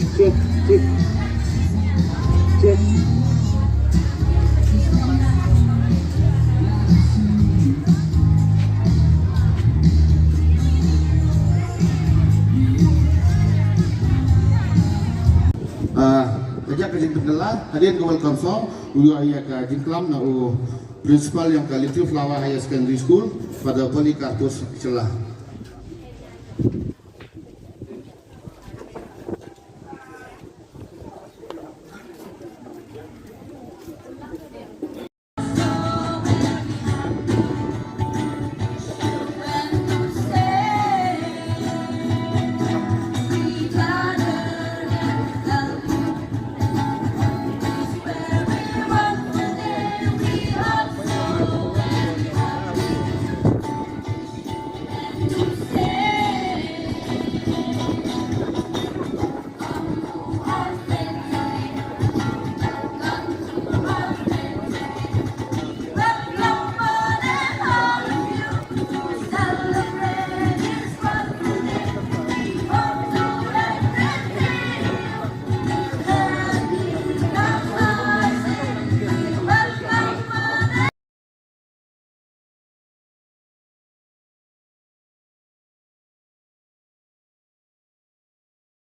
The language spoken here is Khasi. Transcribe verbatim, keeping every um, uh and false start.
Check, check, check. Ah, ka jaka jingpynkylla, hadien ka welcome song, u ïoh ïa ka jingklam na u principal jong ka Little Flower Higher Secondary School, Father Polycarpus Shylla.